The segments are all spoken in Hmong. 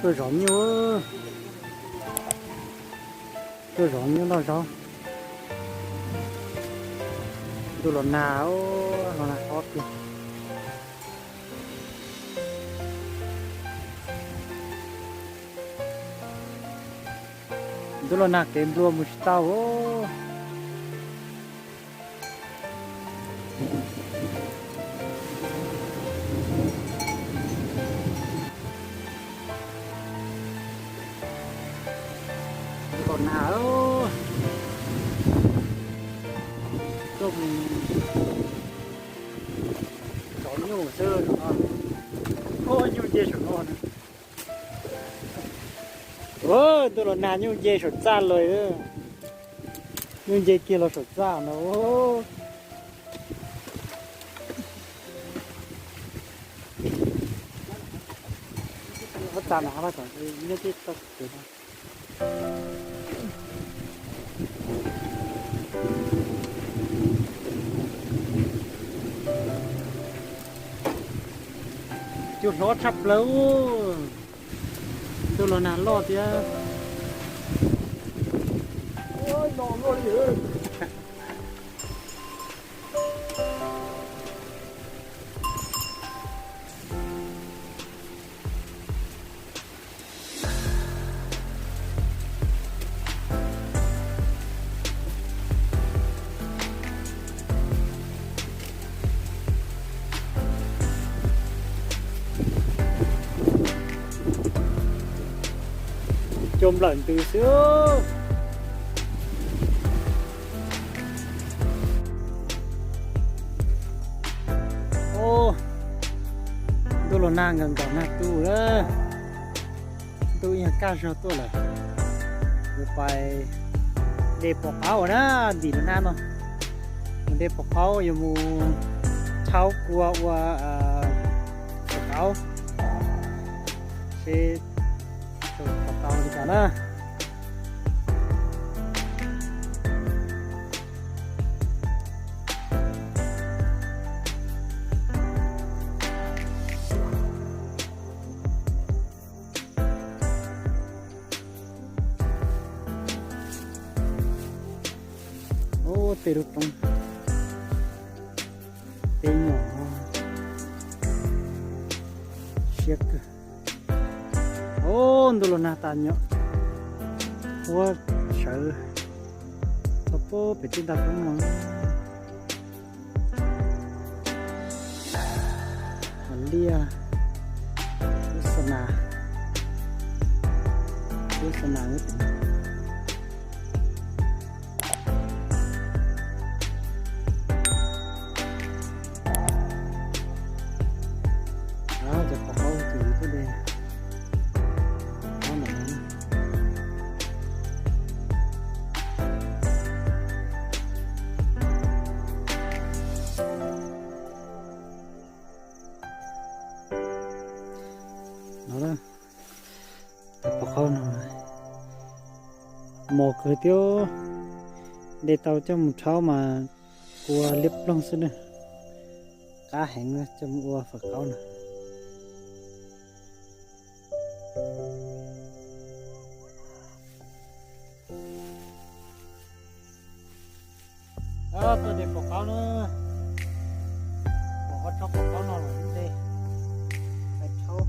Tuaj zov nyuj, tuaj zov nyuj noj zaub. Ntuj los nag, los nag qhov tiag. Ntuj los nag kev nplua mus tsis tau. Ntuj los nag, tuaj mus zov nyuj xwb no. Nyuj nce saum no na. Ntuj los nag nyuj nce saum txaj los. Nyuj nce kiag los saum txaj no. Ob txaj no hab, nyob tib txoj kev no. Cua hlob tshaj plaws. Ntuj los nag loj thiab. Cua nplawm ntws xwb. Ntuj los nag nkaus nkaus nag tu lawm. Ntuj ib nyuag kaj zog tuaj lawm. Yuav pais de pov qaub na, ntim lub hnab no. Mus de pov qaub, yuav mus rhaub kua ua fawm qaub, seb pov tau li cas na. Ub, tej lub roob, tej nyuam siab kawg. Ub, ntuj los nag tas nyuam qhuav sawv tau pem tej ntaj roob no. Liaj, lub xa nas, lub xa nas. Cov pov qaub ces tuaj de qhov ntawm no. No, cov pov qaub no mos kawg thiab, de tau coj mus rhaub mas kua liab ploog xwb na. Qab heev coj mus ua fawm qaub na. Tuaj de pov qaub na. Pom qhov rhaub pov qaub no los de, pais rhaub.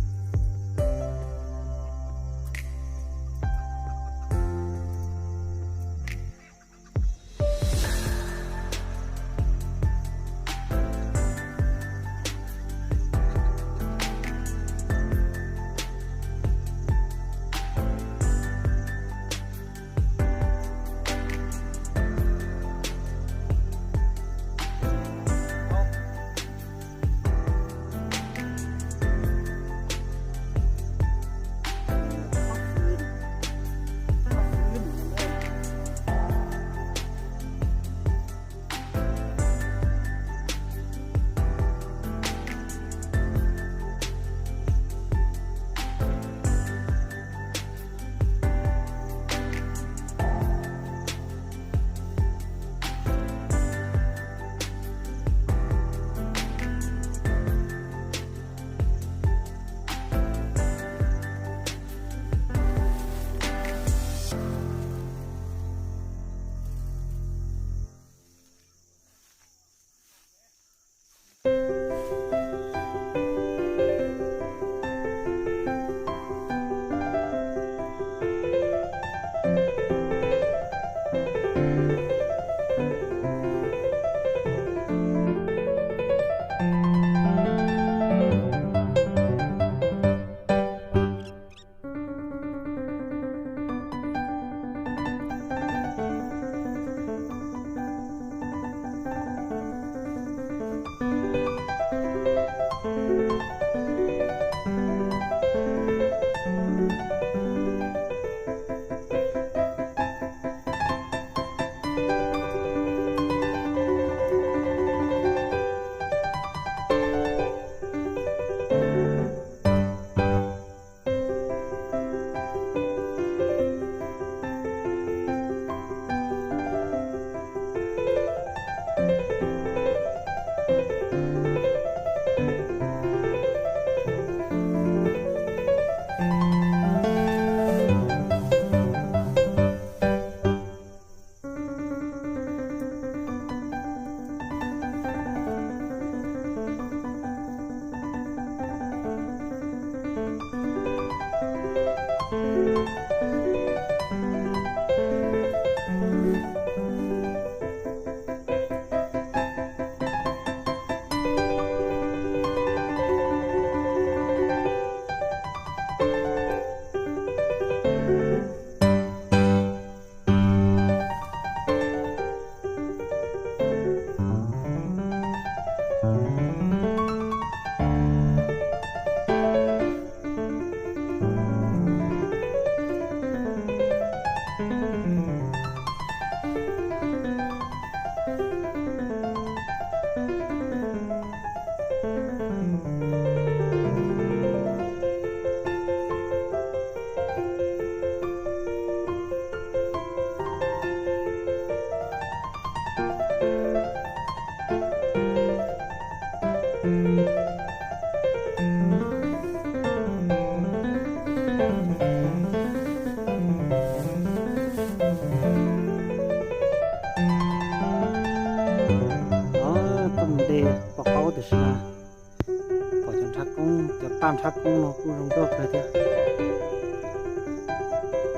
Nrhab koob no kuj zoo nkauj kawg thiab.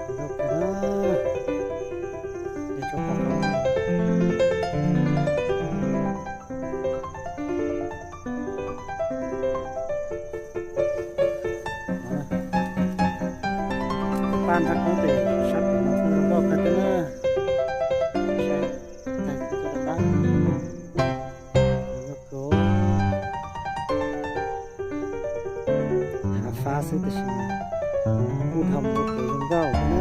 Zoo nkauj kawg na. Dej tsob pom qab. Pab nrhab koob pem sab pem no kuj zoo nkauj kawg thiab na. Saib tag kuv coj dab pab. Zoo nkauj kawg. Hav fab xwb tiam sis kuj dhau mus kev zoo nkauj thiab na.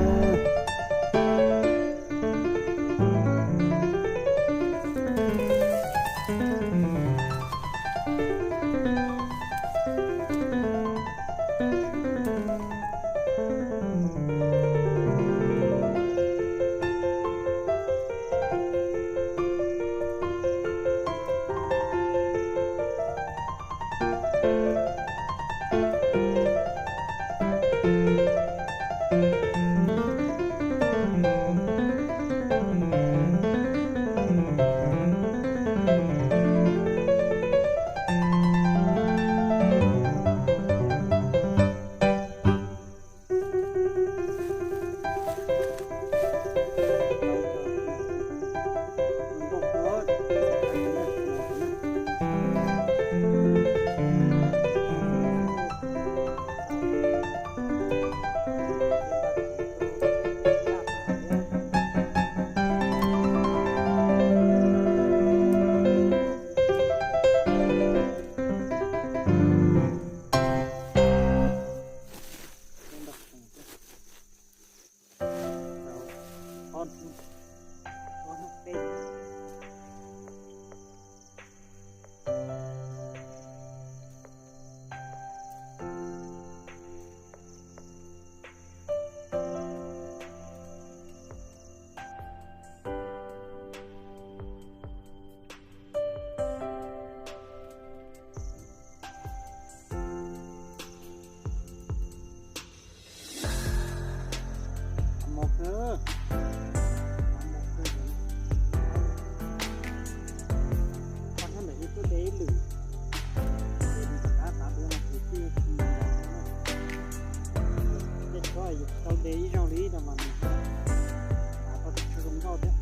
Mos kawg, mos kawg. Koj nyob ntawm ib tug de ib lwm, ces nws rov qab tav du no ces twb, tej tsob yus tsis tau de ib zaug li no mas nws tav tau tsis tshua zoo nkauj thiab.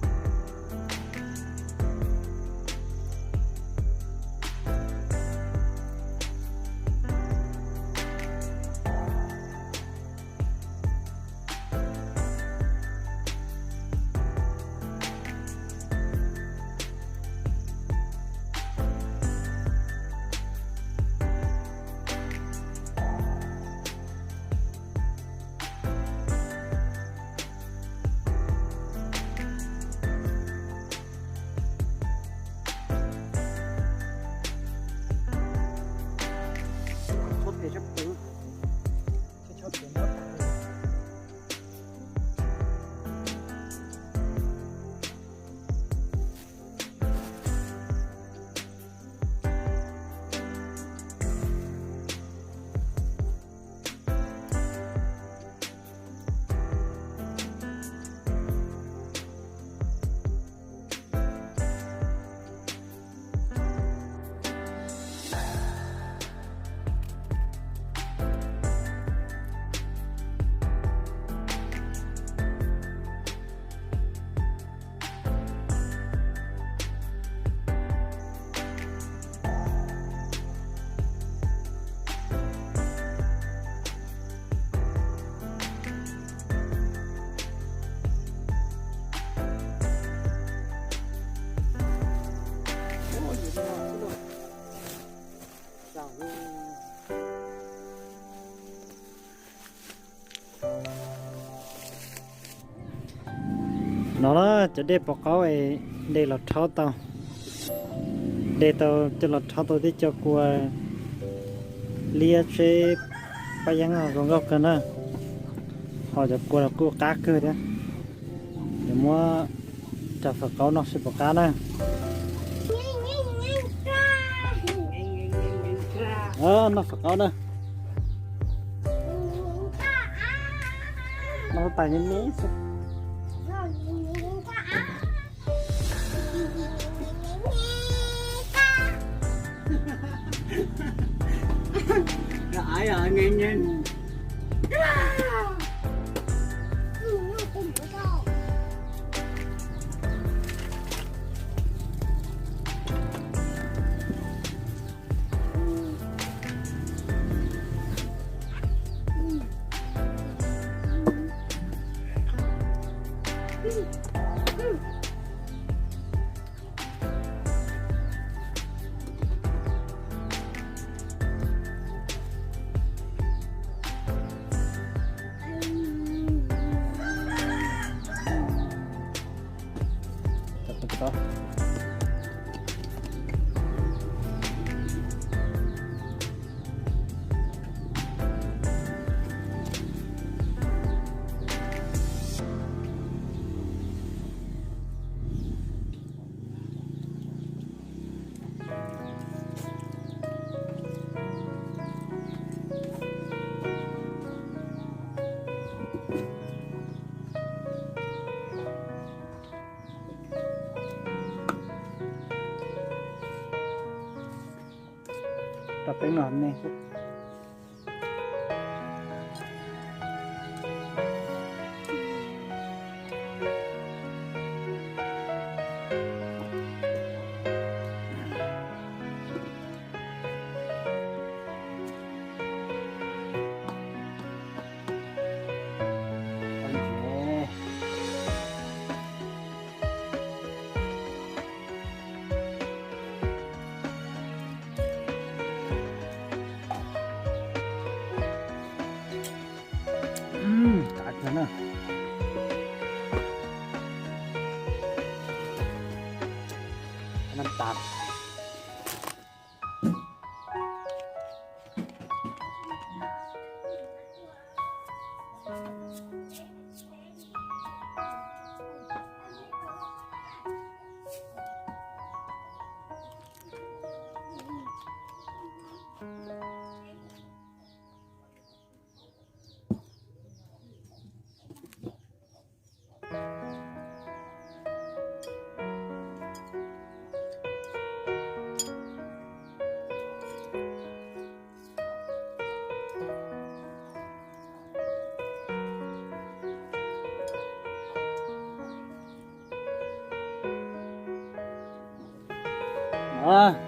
Txhob tes sab pwg, txhob tes sab pwg. No na, cov dej pov qaub es de los rhaub tau, de tau coj los rhaub tau tej cov kua liab seb pab yeeb zoo nkauj kawg na. Ho cov kua los kuj qab kawg thiab. Yuav muab cov fawm qaub noj seb puas qab na. Noj fawm qaub na. Noj tais me me xwb. Rau peb no ne. Kav kawg na. Nab tas.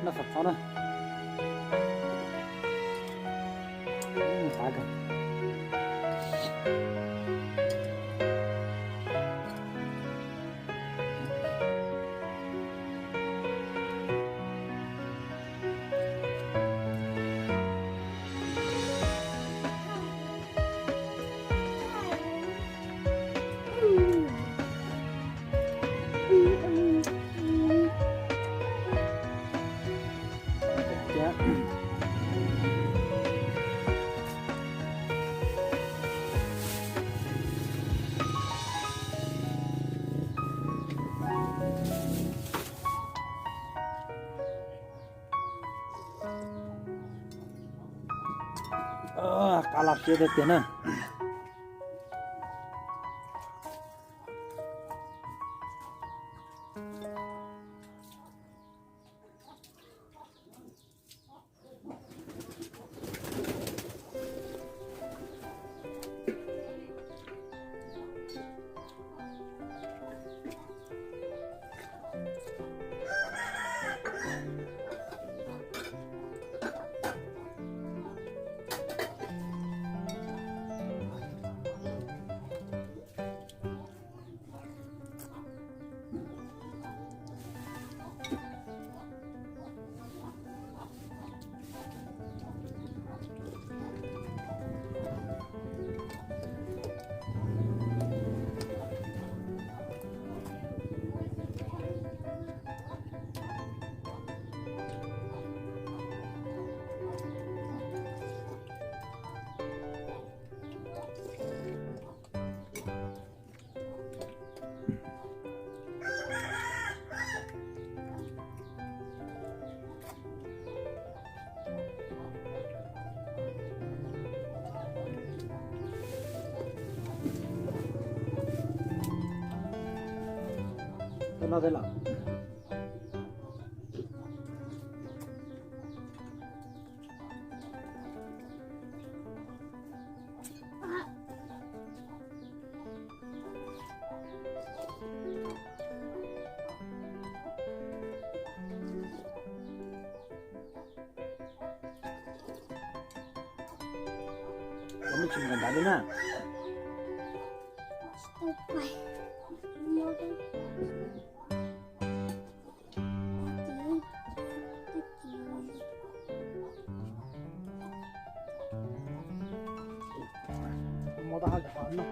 Noj fam txhob na. Qab loj siab tiag tiag na. Tau no thiab los? Tsis ntaus ntawv li na. Mus tau hauv cov qhov no.